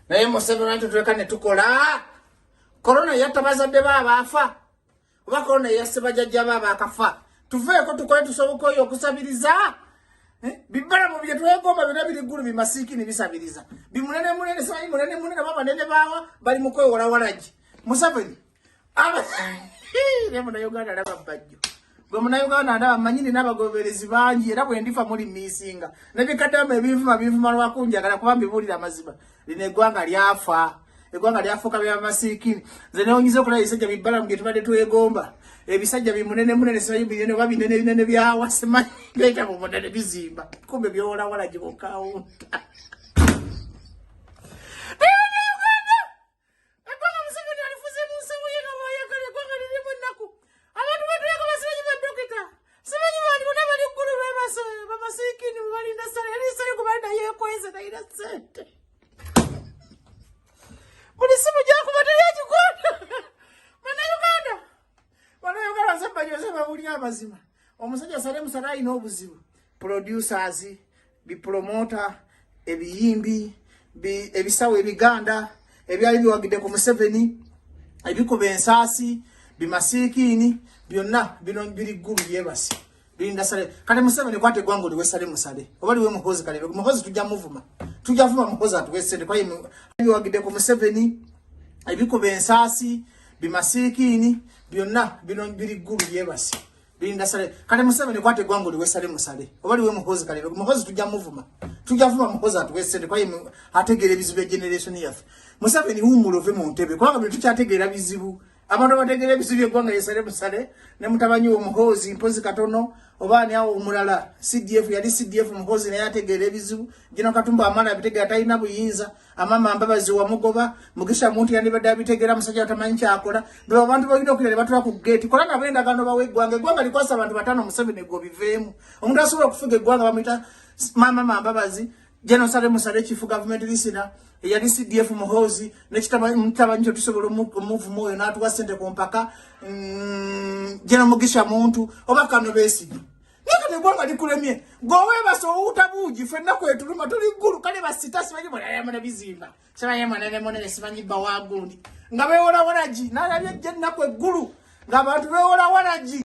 Naye Museveni lwaki tutuleka ne tukola? Korona yatta bazadde be abaafa, oba korona yasse bajajja be abaakafa? Tuveeko tukole, tusoboka oyo okusabiriza. Eh? Bibalamu bye twegomba byonna biri ggulu, bimasiikini bisabiriza, bimunene munene, simanyi munene munene, oba banene baawa bali mu kwewola walagi. Museveni ne Munauganda alaba bbajjo gwe Munauganda ndaba manyi nina abagoberezi bangi, era bwe ndifa muli miisinga nebikadama ebinvuma binvuma lwakunjagala kuba mbibuulira amazima. Lino eggwanga lyafa, eggwanga lyafuuka byamasiikini. Nze newunyiza okulaba ebisajja bibbalamu bye tubadde twegomba, ebisajja bimunene munene, simanyi binene oba binene binene byawa, simanyi beeta bumunene bizimba, kumbe byowolawala gibokawunta. Eggwanga Museveni alifuze mu nsawo ye nga bw'ayagala. Eggwanga lirimu ennaku. Abantu batuyagala simanyi badokita, simanyi bandi, bonna bali ggulu bebase, bamasiikini balinda sale. Yali sale gwe balina yeekweze talina ssente, buli simu gyakuba teri agikwata. Bannayuganda, Bannayuganda, nze mbanyweze bawulira amazima. Omusajja Sale Musale alina obuzibu. Producers, bipromota, ebiyimbi, ebisawo ebiganda ebyali biwagidde ku Museveni, ebikuba ensaasi, bimasiikiini byonna bino biri ggulu byebase, birinda sale. Kati Museveni, kwata eggwanga oliwe Sale Musale oba liwe Muhozi. Kale Muhozi tujja muvuma, tujja vuma Muhozi atuwe sente kwa biwagidde ku Museveni, ebikuba ensaasi, bimasiikiini byonna bino biri ggulu byebase, birinda sale. Kati Museveni, kwata eggwanga oliwe Sale Musale oba liwe Muhozi. Kale Muhozi tujja muvuma, tujja vuma Muhozi atuwe sente kwa ategeera ebizibu bya generation yaffe. Museveni, wummula ove mu ntebe, kubanga bino tukyategeera bizibu. Abantu abategeera ebizibu by'eggwanga ye Sale Musale ne mutabanyi wo Muhozi, mpozi katono oba ani awo omulala CDF, yali CDF Muhozi naye ategeera ebizibu. Gino Katumba amala abitegeera, talina buyinza. Amama Mbabazi wamugoba, Mugisha Muntu yandibadde abitegeera, musajja atamanyi kyakola. Bebo abantu balina okira ne batula ku geeti, kola nabo endagaano, bawa eggwanga. Eggwanga likwasa abantu bataano, Museveni gwe obiveemu. Omuntu asobola okufuga eggwanga bamuyita Mama Mambabazi, General Sale Musale, chief government listener, eyali CDF Muhozi, nekitabanyi kyo tusobola omuvuma oyo n'atuwa ssente ku mpaka, General Mugisha Muntu oba kano Besigye. Naye kati eggwanga likulemye, gweweebasa owuuta buugi, ffenna kwetuluma tuli ggulu. Kale basita simanyi munene bizimba, simanyi munene munene, simanyi bba wa gundi nga beewola walagi. Nalabye ejja ennaku eggulu ng'abantu beewola walagi.